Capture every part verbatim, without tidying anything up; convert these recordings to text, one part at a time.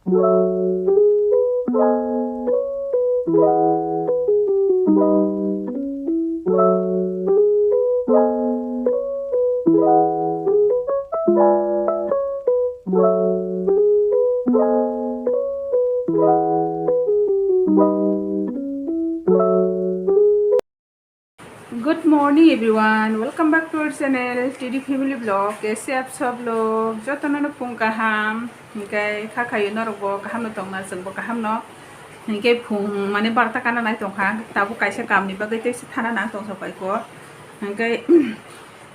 Good morning everyone, welcome back to our channel T D Family Vlog. Kaisa apsa vlog, jotono no phung kaham. Hingkai kha khayo norok bo kaham no tongna, chwng bo kaham no. Hingkai phung mane barta kana nai tongkha, tabuk kaisa kam ni bagwi tei se thana nang tong sapai ko. Hingkai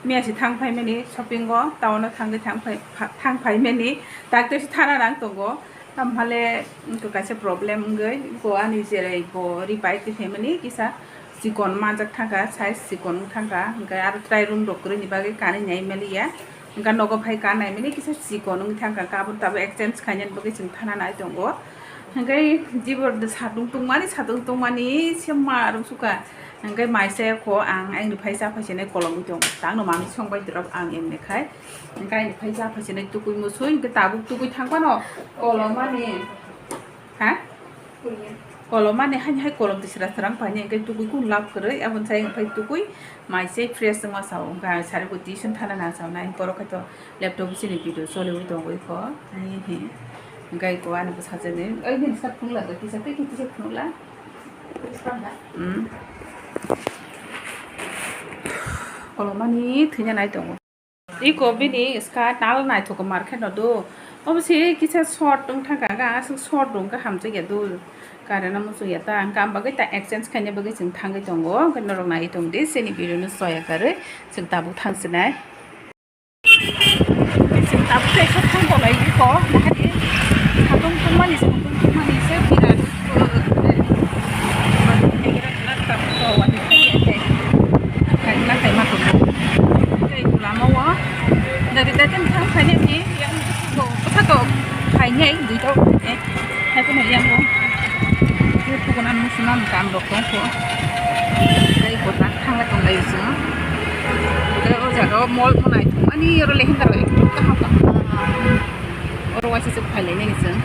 miya se thang phai mani shopping o, town o thangwi thang phai, thang phai mani, tak tei se thana nang tongo. Tamhale wngkha kaisa problem wngwi, go ani jerai go ri bike twi phaimani kisa chikon manjak thangkha, size chikon wng thangkha, hwnkhe aro try room rok kwrwini bagwi kanwi nai maliya, hwnkhe nogo phai kan nai mani kisa chikon wng thangkha, hwnkhe aboni tabuk exchange khainani bagwi chwng thana nai tongo. Hwnkhe jibor satung tungmani, satung tungmani se ma rwng sukha, hwnkhe maisa kho ang ani phai cha phai se nai kolomwi tongo, tangno manwi song bai drop ang emni khai. Hingke ani phai cha phai se nai tukui musui, hingke tabuk tukui thang phano kolomani, ha? Kolomani haini hai kolom tisra srang paini, hingke tukui kun lab kwrwi, aboni sai phai tukui mai se fresh wngma sao, hingke ang sari bo tuition thana na sao nai, borok hai to laptop sini video choliwi tongwi kho, ani he. Hingke ko ani bwsajani, oi nini sak phunukla, kisa tei kisa phunukla. Hmm. Kolomani thwina nai tongo. Iko bini skirt nal naithok market no do. Obo se kisa short wng thangkha, ang aswk short rok wngkha hamjakya do. Current no muchungya ta, ang kam bagwi ta exchange khaina bagwi chwng thangwi tongo. Hwnkhe norok naiwi tong di, chini video no soya karwi chwng tabuk thang sinai. Chwng tabuk khe thang tonglai iko, bahai satung tungmani, satung tungmani se birat. Nakhai ma tongo. Tei lama o dari daten thang khainai ni yang bwsako khainai duita khainai. Hai phano yang o. Tei phukunan musunan kam rok tong kho. Tei bo tak thang lai tong lai se. Tei o jaga o mall bo naithok ani oro lehendar ekdom kaham kaham. Oro waisa se phailai nai chwng.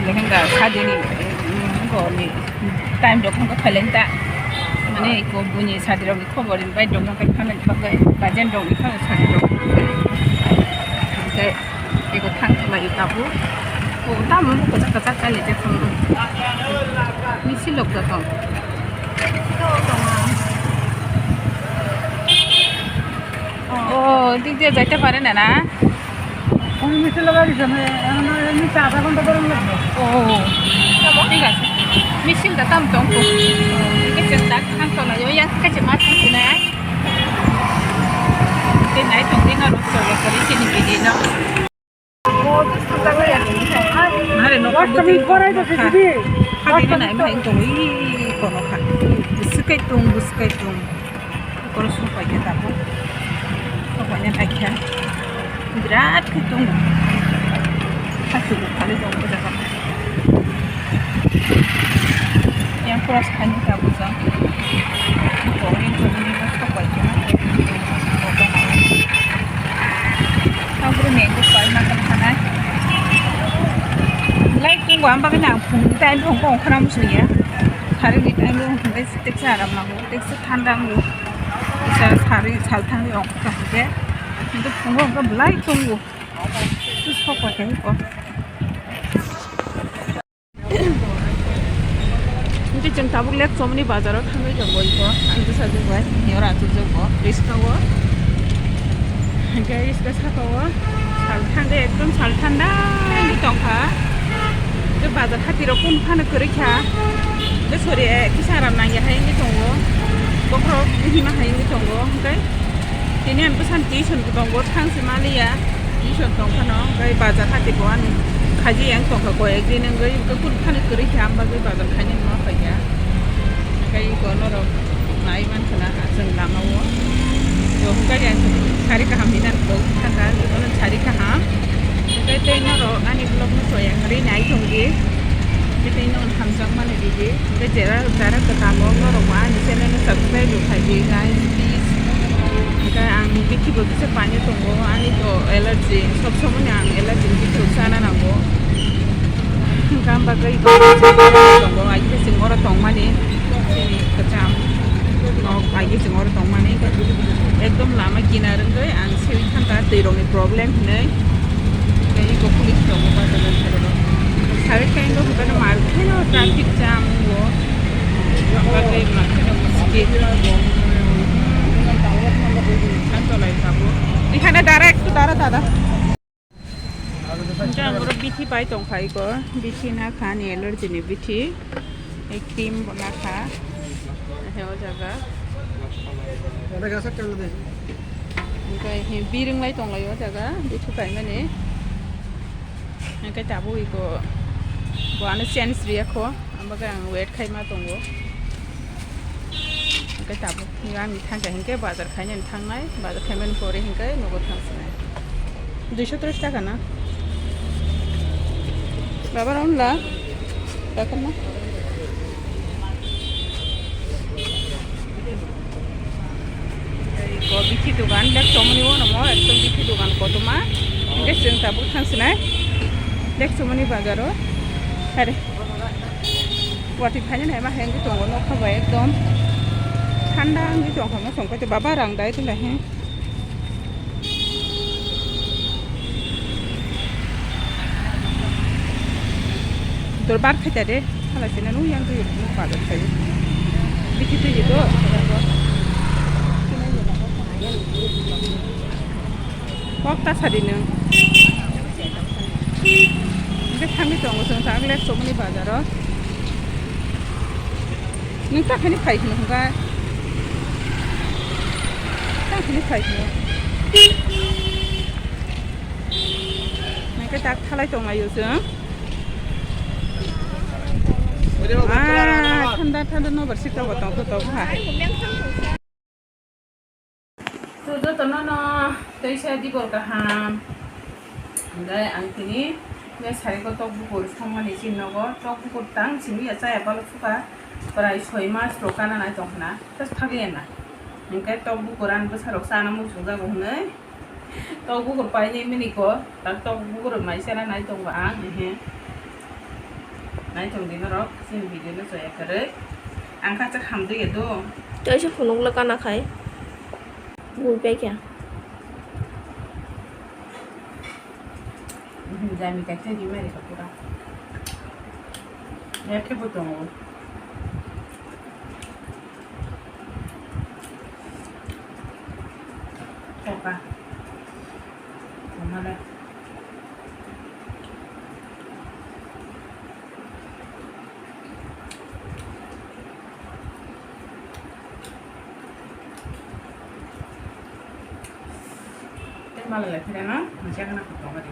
Lehenga sadini, mm, ko ni time rok kha phailai ta. Mane ko buini sadi rok ni khobor ni bai dong kha phalai bagwi gajen rok ni kha sadi rok. Tei eko thang khlai tabuk. O tamo kwchak kwchak kali je thang. Misil rok da tong. O, dik dia jaite pare na na? Phone misil laga di sana, ano, ano, sa adha ghonta borom lagbo. O, thik ase. Misil da tam tong ko. Kaisa tak thang tong na, yang kaisa ma thang sina. Te nai tong ding aro so ko ri chini bidi no. Are no ko buti ko. Hadi na nai mai tong i ko no kha. Busukai tong, busukai tong. Koro sopai khe tabuk. Sopai na naikha. Birat khe tongo. Hachu bo khali tongo jaga. Yang cross khaini tabuk jang. Kori kori ni sopai khe. Tabuk ni ko pai ma kan khanai. Light tongo, ang bagwi na phung time phung phung khana musuya. Hari ni time phung phung. Teksa aram nango, teksa thanda nango. Teksa sari, sal thangwi rok kha hwnkhe. Hwnkhe phungo hwnkhe belai tongo. Sok pai khe iko. Hwnkhe chwng tabuk lek chomoni bazaro thangwi tongo iko. Ang bwsajwk bai, hwnwi oro achukjak bo, risk o. Hwnkhe risk o saka o. Sal thangwi ekdom sal thanda wngwi tongkha. Tei bazar hati rok kunu phano kwrwi kha. Tei sori, eh, kisa aram nangya hai wngwi tongo. Bokhorok hima hai wngwi tongo. Hwnkhe tini ani bwsani tuition bo tongo, thang se maliya. Tuition tong phano, hwnkhe bazar hati bo ani khaji yang tongkha koi ek din wngwi. Hwnkhe kunu phano kwrwi kha, ang bagwi bazar khaina ma phaikha. Hwnkhe iko norok nai mankha na chwng lama o. Bo hwnkhe ang sari kaham hinani kok thangkha, bono sari kaham. Hwnkhe tei norok ani vlog no soya kwrwi nai tong di. Hwnkhe tei norok hamjakmani di di. Hwnkhe jera jara kwtal o norok bo ani channel no subscribe rw khai di guys, please. Hwnkhe ang bithi bo kisa paine tongo, ani to allergy, sob somoi ni ang allergy ni bithi Kana nango. Hwnkha bagwi tongo, ai khe chwng oro tongmani. Chini kwcham nok ai khe chwng oro tongmani. Ekdom lama kinar wngwi ang siwi thangkha twi rokni problem hinwi. Tei eko police tongo ba tongo. Sawi khe eko hwnkhe mar kheno traffic jam o. Bagwi mar kheno muskil. Ang tolai tabuk. Ekhane dara ektu dara dada. Hwnkhe ang oro bithi pai tongkha eko, bithi nakha ani allergy ni bithi, ei cream bo nakha, he o jaga. Hwnkhe he birwng lai tonglai o jaga, bithi paimani. Hwnkhe tabuk eko bo ano change riya kho. Ang bagwi ang wait khaima tongo. Hwnkhe tabuk ani thangkha hinkhe bazar khainani thangnai, bazar khaimani pore hinkhe nogo thangsinai. Duiso tris taka na? Baba, round la. Taka na? Ko bithi dogan, bek chomoni o namo, ekdom bithi dogan kotorma. Hingke chwng tabuk thang sinai. Bek chomoni bazaro. Hare. Watwi phaina naima hengwi tongo nokha bai ekdom. Thanda wngwi tongkha mosong kaitor baba rang dai tongda he. Dorbar khaita de, hala sina nung yang twi nung padak khai. Bithi twi do. Kok ta sadi nung. Bek thangwi tongo chwng ta ang lek chomoni bazaro. Nung ta khani phai kheno hwnka. Ta khani phai kheno. Nang khe tak thalai tong laio chwng. Ah, thanda thanda nobar sik tongo tong tong ha. To jotono no teisa dibor kaham. Hingke ang tini be sariko tok bukur songmani chini nogo tok bukur tang simi ya chaya balo suka prai soi mas rok kana nai tong khna tas thagya na. Hingke tok bukur ang bwsarok chana muchung jago hwnwi tok bukur painai mini ko tak tok bukur mai chana nai tongo ang ehe. Nai tong di norok chini video no chaya kwrwi. Ang kachak hamjak ya do. Teisa phunukla kana khai. Bui paikha. Jami kaisa di mari ka pura. Ya khe bo tongo. Toka. Tomale. Tei malai lai phirano, mujagana kho tongari.